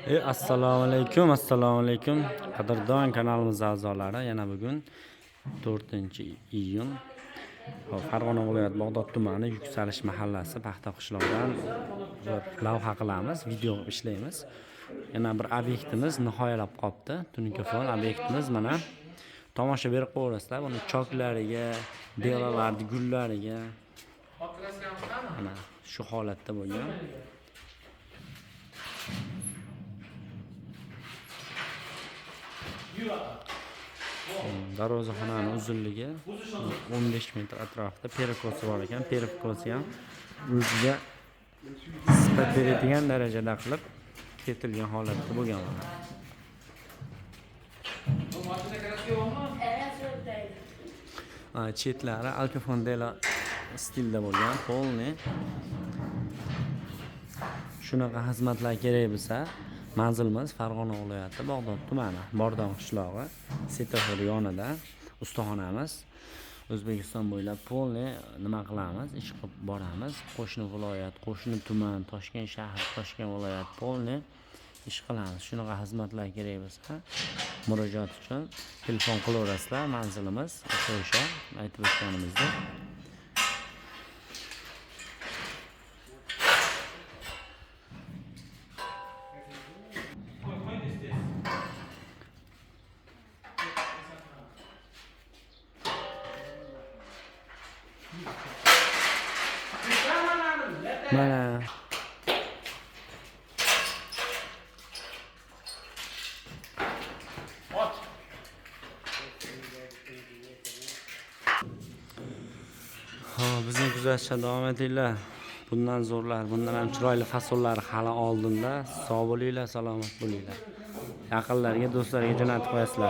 Assalomu alaykum, assalomu alaykum. Qadrdon kanalimiz a'zolari, yana bugun 4-iyun. Hop, Farg'ona viloyati Bag'dod tumani Yuksalish mahallasi Paxta qishlog'idan bir lavha qilamiz, video ishlaymiz. Yana bir obyektimiz nihoyalab qolibdi. Tunuka fon obyektimiz mana tomosha berib qo'yaverasizlar. Buni choklariga, delalarni gullariga mana shu holatda bo'lgan. Darvozaxonani uzunligi 15 metr atrofida перекоsi bor ekan. Перекоsi ham o'ziga sifat beradigan darajada qilib ketilgan holatda bo'lgan mana. Evet, oradaydı. Chetlari alkafondela stilda bo'lgan, полный. Shunaqa xizmatlar kerak bo'lsa, manzilimiz Farg'ona viloyati Bag'dod tumani, Bordon qishlog'i, svetofor yonida ustaxonamiz. O'zbekiston bo'ylab полный nima qilamiz, ish qilib boramiz. Qo'shni viloyat, qo'shni tuman, Toshkent shahri, Toshkent viloyat полный ish qilamiz. Shunaqa xizmatlar kerak bo'lsa, murojaat uchun telefon qilaverasizlar. Manzilimiz o'sha aytib o'tganimizdek. Mana Hop, bizni kuzatishda davom etinglar. Bundan zo'rlar, bundan ham chiroyli fasonlar hali oldinda. Sog' bo'linglar, salomat bo'linglar. Yaqinlarga, do'stlarga jo'natib qo'yasizlar.